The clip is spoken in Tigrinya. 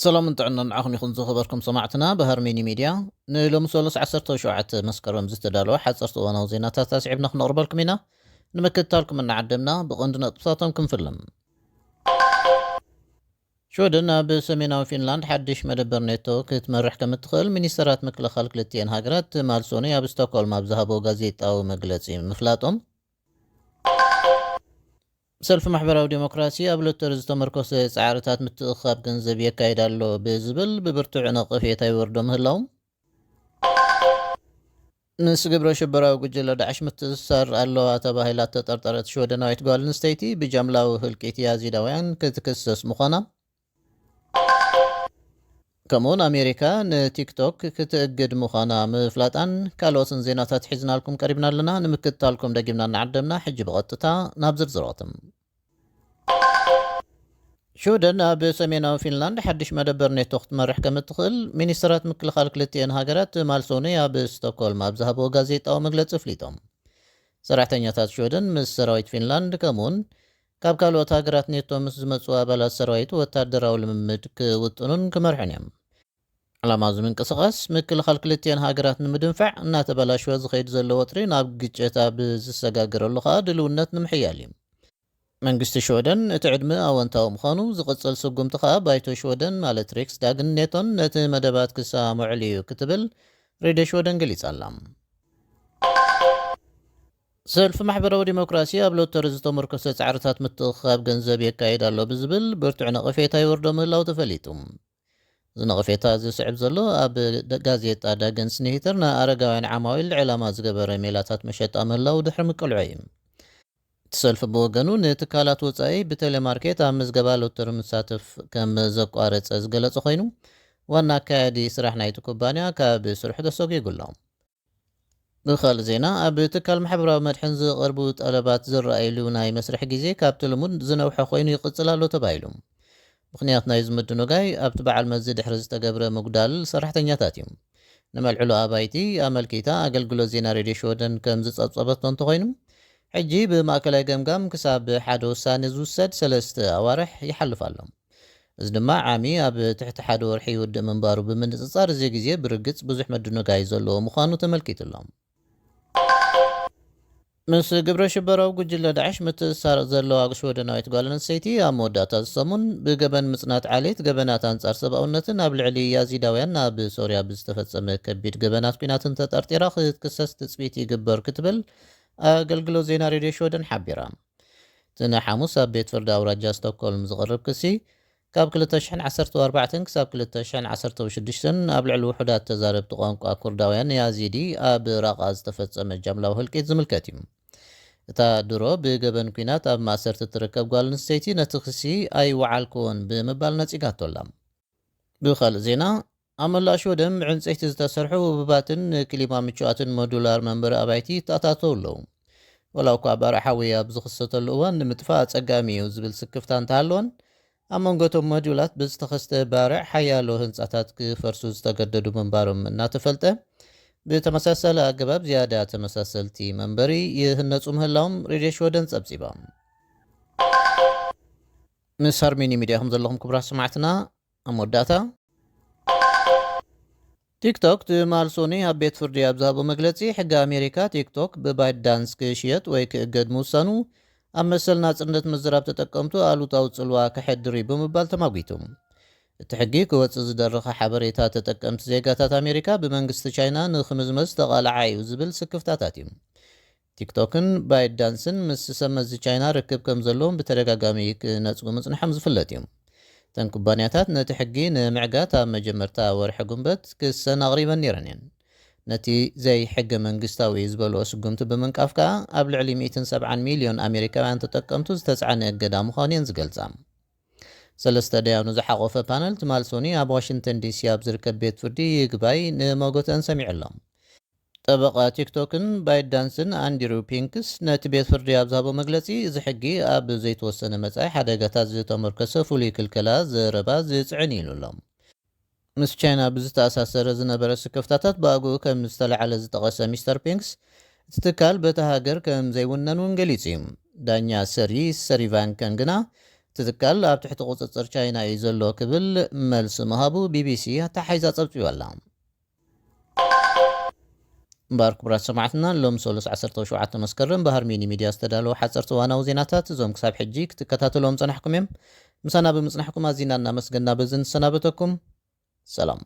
ሰላምን ጥዕናን ንዓኹም ይኹን ዝኸበርኩም ሰማዕትና ብሃርሜኒ ሚድያ። ንሎሚ ሰሉስ ዓሰርተ ሸውዓተ መስከረም ዝተዳለወ ሓፀርቲ እዋናዊ ዜናታት ኣስዒብና ክነቕርበልኩም ኢና። ንምክትታልኩም እናዓደምና ብቐንዱ ነጥብታቶም ክንፍልም። ሽወደን ኣብ ሰሜናዊ ፊንላንድ ሓድሽ መደበር ኔቶ ክትመርሕ ከም እትኽእል ሚኒስተራት ምክልኻል ክልቲኤን ሃገራት ትማል ሶኑይ ኣብ ስቶክሆልም ኣብ ዝሃቦ ጋዜጣዊ መግለጺ ምፍላጦም፣ ሰልፊ ማሕበራዊ ዴሞክራሲ ኣብ ሎተሪ ዝተመርኮሰ ጻዕርታት ምትእኽኻብ ገንዘብ የካይድ ኣሎ ብዝብል ብብርቱዕ ነቐፌታ ይወርዶ ምህላው፣ ምስ ግብረ ሽበራዊ ጉጅለ ዳዕሽ ምትእስሳር ኣለዋ ተባሂላ እተጠርጠረት ሽወደናዊት ጓል ኣንስተይቲ ብጃምላዊ ህልቂት ያዚዳውያን ክትክሰስ ምዃና፣ ከምኡውን ኣሜሪካ ንቲክቶክ ክትእግድ ምዃና ምፍላጣን ካልኦትን ዜናታት ሒዝናልኩም ቀሪብና ኣለና። ንምክትታልኩም ደጊምና እናዓደምና፣ ሕጂ ብቐጥታ ናብ ዝርዝሮትም። ሽወደን ኣብ ሰሜናዊ ፊንላንድ ሓድሽ መደበር ኔቶ ክትመርሕ ከም እትኽእል ሚኒስተራት ምክልኻል ክልቲኤን ሃገራት ትማል ሶኑይ ኣብ ስቶክሆልም ኣብ ዝሃብዎ ጋዜጣዊ መግለጺ ኣፍሊጦም። ሰራሕተኛታት ሽወደን ምስ ሰራዊት ፊንላንድ ከምኡውን ካብ ካልኦት ሃገራት ኔቶ ምስ ዝመጹ ኣባላት ሰራዊት ወታደራዊ ልምምድ ክውጥኑን ክመርሑን እዮም። ዕላማ እዚ ምንቅስቓስ ምክልኻል ክልቲኤን ሃገራት ንምድንፋዕ እናተበላሸወ ዝኸይድ ዘሎ ወጥሪ ናብ ግጭት ኣብ ዝሰጋገረሉ ከኣ ድልውነት ንምሕያል እዩ። መንግስቲ ሽወደን እቲ ዕድመ ኣወንታዊ ምዃኑ ዝቕጽል ስጉምቲ ከኣ ባይቶ ሽወደን ማለት ሪክስዳግን ኔቶን ነቲ መደባት ክሰማምዑሉ እዩ ክትብል ሬድዮ ሽወደን ገሊጻ ኣላ። ሰልፊ ማሕበራዊ ዲሞክራሲ ኣብ ሎተሪ ዝተመርኮሰ ጻዕርታት ምትእኽኻብ ገንዘብ የካይድ ኣሎ ብዝብል ብርቱዕ ነቐፌታ ይወርዶ ምህላው ተፈሊጡ። እዚ ነቐፌታ ዝስዕብ ዘሎ ኣብ ደ-፣ ጋዜጣ ዳገንስ ኒሂተር ንኣረጋውያን ዓማዊል ዕላማ ዝገበረ ሜላታት መሸጣ ምህላው ድሕሪ ምቅልዖ እዩ። እቲ ሰልፊ ብወገኑ ንትካላት ወጻኢ ብቴሌማርኬት ኣብ ምዝገባ ሎተሪ መሳተፍ ከም ዘቋረጸ ዝገለጸ ኮይኑ፣ ዋና ኣካያዲ ስራሕ ናይቲ ኩባንያ ካብ ስርሑ ተሰጒጉ ኣሎ። ብኻልእ ዜና፣ ኣብ ትካል ማሕበራዊ መድሕን ዝቐርቡ ጠለባት ዝረኣየሉ ናይ መስርሕ ግዜ ካብቲ ልሙድ ዝነውሐ ኮይኑ ይቕጽል ኣሎ ተባሂሉ። ምኽንያት ናይዚ ምድንጋይ ኣብቲ በዓል መዚ ድሕሪ ዝተገብረ ምጉዳል ሰራሕተኛታት እዩ። ንመልዕሉ ኣባይቲ ኣመልኪታ ኣገልግሎት ዜና ሬድዮ ሽወደን ከም ዝጸብጸበቶ እንተኾይኑ፣ ሕጂ ብማእከላይ ገምጋም ክሳብ ሓደ ውሳኔ ዝውሰድ ሰለስተ ኣዋርሕ ይሓልፍ ኣሎ። እዚ ድማ ዓሚ ኣብ ትሕቲ ሓደ ወርሒ ይውድእ ምንባሩ ብምንጽጻር፣ እዚ ግዜ ብርግጽ ብዙሕ ምድንጋይ ዘለዎ ምዃኑ ተመልኪቱ ኣሎ። ምስ ግብረ ሽበራዊ ጉጅለ ዳዕሽ ምትእስሳር ዘለዋ ሽወደናዊት ጓል ኣንስተይቲ፣ ኣብ መወዳእታ እዚ ሰሙን ብገበን ምጽናት ዓሌት፣ ገበናት ኣንጻር ሰብኣውነትን ኣብ ልዕሊ ያዚዳውያን ኣብ ሶርያ ብዝተፈጸመ ከቢድ ገበናት ኲናትን ተጠርጢራ ክትክሰስ ትጽቢት ይግበር ክትብል ኣገልግሎት ዜና ሬድዮ ሽወደን ሓቢራ። እቲ ንሓሙስ ኣብ ቤት ፍርዲ ኣውራጃ ስቶክሆልም ዝቐርብ ክሲ፣ ካብ ክልተ ሽሕን ዓሰርተ ኣርባዕተን ክሳብ ክልተ ሽሕን ዓሰርተ ሽዱሽተን ኣብ ልዕሊ ውሑዳት ተዛረብቲ ቋንቋ ኩርዳውያን ያዚዲ ኣብ ራቓ ዝተፈጸመ ጃምላዊ ህልቂት ዝምልከት እዩ። እታ ድሮ ብገበን ኲናት ኣብ ማእሰርቲ እትርከብ ጓል ኣንስተይቲ፣ ነቲ ክሲ ኣይወዓልክዎን ብምባል ነጺጋቶ ኣላ። ብኻልእ ዜና፣ ኣብ መላእ ሽወደን ብዕንጸይቲ ዝተሰርሑ ውቡባትን ንክሊማ ምቹኣትን ሞዱላር መንበሪ ኣባይቲ ይተኣታተው ኣለዉ። ወላ እኳ ባርዕ ሓዊ ኣብ ዝኽሰተሉ እዋን ንምጥፋእ ኣጸጋሚ እዩ ዝብል ስክፍታ እንተሃለወን፣ ኣብ መንጎ እቶም ሞዱላት ብዝተኸስተ ባርዕ ሓያሎ ህንጻታት ክፈርሱ ዝተገደዱ ምንባሮም እናተፈልጠ፣ ብተመሳሳሊ ኣገባብ ዝያዳ ተመሳሰልቲ መንበሪ ይህነጹ ምህላዎም ሬድዮ ሽወደን ጸብጺባ። ምስ ሃርሜኒ ሚድያ ከም ዘለኹም ክቡራት ሰማዕትና፣ ኣብ መወዳእታ፣ ቲክቶክ ትማል ሶኒ ኣብ ቤት ፍርዲ ኣብ ዝሃቦ መግለጺ፣ ሕጊ ኣሜሪካ ቲክቶክ ብባይት ዳንስ ክሽየጥ ወይ ክእገድ ምውሳኑ ኣብ መሰል ናጽነት ምዝራብ ተጠቀምቱ ኣሉታዊ ጽልዋ ከሕድር እዩ ብምባል ተማጒቱ። እቲ ሕጊ ክወጽእ ዝደረኸ ሓበሬታ ተጠቀምቲ ዜጋታት ኣሜሪካ ብመንግስቲ ቻይና ንኽምዝመዝ ተቓላዓይ እዩ ዝብል ስክፍታታት እዩ። ቲክቶክን ባይት ዳንስን ምስ ሰብ መዚ ቻይና ርክብ ከም ዘለዎም ብተደጋጋሚ ክነጽጉ ምጽንሖም ዝፍለጥ እዩ። እተን ኩባንያታት ነቲ ሕጊ ንምዕጋት ኣብ መጀመርታ ወርሒ ጉንበት ክሰን ኣቕሪበን ነይረን እየን። ነቲ ዘይሕገ መንግስታዊ ዝበልኦ ስጉምቲ ብምንቃፍ ከኣ ኣብ ልዕሊ ሚእትን ሰብዓን ሚልዮን ኣሜሪካውያን ተጠቀምቱ ዝተጽዓነ እገዳ ምዃኑ እየን ዝገልጻ። ሰለስተ ደያኑ ዝሓቖፈ ፓነል ትማል ሶኒ ኣብ ዋሽንግተን ዲሲ ኣብ ዝርከብ ቤት ፍርዲ ይግባይ ንመጎተን ሰሚዑ ኣሎ። ጠበቓ ቲክቶክን ባይት ዳንስን ኣንድሪው ፒንክስ ነቲ ቤት ፍርዲ ኣብ ዝሃቦ መግለጺ፣ እዚ ሕጊ ኣብ ዘይተወሰነ መጻኢ ሓደጋታት ዝተመርኮሰ ፍሉይ ክልከላ ዘረባ ዝጽዕን እዩ ኢሉ ኣሎ። ምስ ቻይና ብዝተኣሳሰረ ዝነበረ ስክፍታታት ብኣግኡ ከም ዝተላዕለ ዝጠቐሰ ሚስተር ፒንክስ፣ እቲ ትካል በቲ ሃገር ከም ዘይውነን እውን ገሊጹ እዩ። ዳኛ ሰሪ ሰሪቫንከን ግና እቲ ትካል ኣብ ትሕቲ ቁፅፅር ቻይና እዩ ዘሎ ክብል መልሲ ምሃቡ ቢቢሲ ኣተሓሒዛ ፀብፂቡ ኣላ። እምበኣር ክቡራት ሰማዕትና፣ ሎም ሰሉስ ዓሰርተ ሸውዓተ መስከረም ብሃርሚኒ ሚድያ ዝተዳለዉ ሓፀርቲ እዋናዊ ዜናታት እዞም ክሳብ ሕጂ ክትከታተልዎም ፀናሕኩም እዮም። ምሳና ብምፅናሕኩም ኣዚና እናመስገና በዚ ንሰናበተኩም። ሰላም።